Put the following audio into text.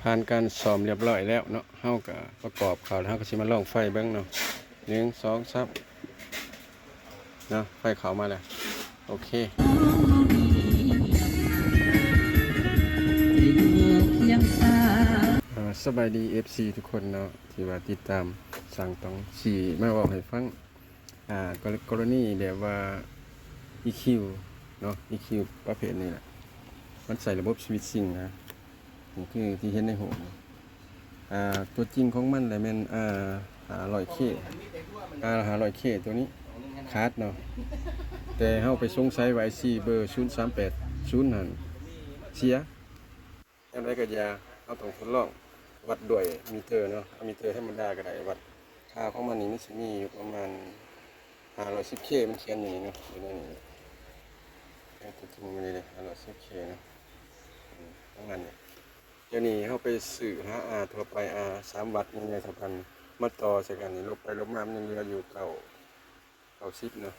ຜ່ານການສ້ອມຮຽບຮ້ອຍແລ້ວເນາະ ເຮົາກະປະກອບເຂົ້າ ແລ້ວເຮົາກະຊິມາລອງໄຟເບິ່ງເນາະ. ໜຶ່ງ ສອງ ສາມ ເນາະ ໄຟເຂົ້າມາແລ້ວ. ໂອເຄ ອ່າ ສະບາຍດີ ເອັຟຊີ ທຸກຄົນເນາະ ທີ່ວ່າຕິດຕາມຊ່າງຕ້ອງ ຊິມາເວົ້າໃຫ້ຟັງ. ອ່າ ກໍ ກໍລະນີແບບວ່າ ອີຄິວ ເນາະ ອີຄິວປະເພດນີ້ແຫຼະ ມັນໃຊ້ລະບົບສະວິດຊິງນະ. ນີ້ຄືທີ່ເຫັນໃນຮູບ ອ່າ ຕົວຈິງຂອງມັນແຫຼະແມ່ນ ອ່າ ຫ້າຮ້ອຍເຄ ອ່າ ຫ້າຮ້ອຍເຄ ຕົວນີ້ຂາດເນາະ. ແຕ່ເຮົາໄປສົງໄສວ່າ ໄອຊີ ເບີ ສູນສາມແປດສູນ ຫັ້ນເສຍ. ແນວໃດກໍຢ່າ ເຮົາຕ້ອງທົດລອງວັດດ້ວຍມີເຕີເນາະ ເອົາມີເຕີທຳມະດາກໍໄດ້ວັດ. ຄ່າຂອງມັນນີ້ມັນຊິມີຢູ່ປະມານຫ້າຮ້ອຍສິບເຄ ມັນຂຽນຢູ່ນີ້ເນາະ ຢູ່ໃນນີ້. ແຕ່ຕົວຈິງມັນນີ້ເດ້ ຫ້າຮ້ອຍສິບເຄເນາະ ອືມ ປະມານນີ້. ດຽວນີ້ເຮົາໄປຊື້ຫາ ອ່າ ທົ່ວໄປ ອ່າ ສາມວັດໃຫຍ່ໆເທົ່າກັນ ມາຕໍ່ໃສ່ກັນນີ້ ລົບໄປລົບມາມັນຍັງເຫຼືອຢູ່ເກົ້າ ເກົ້າສິບເນາະ.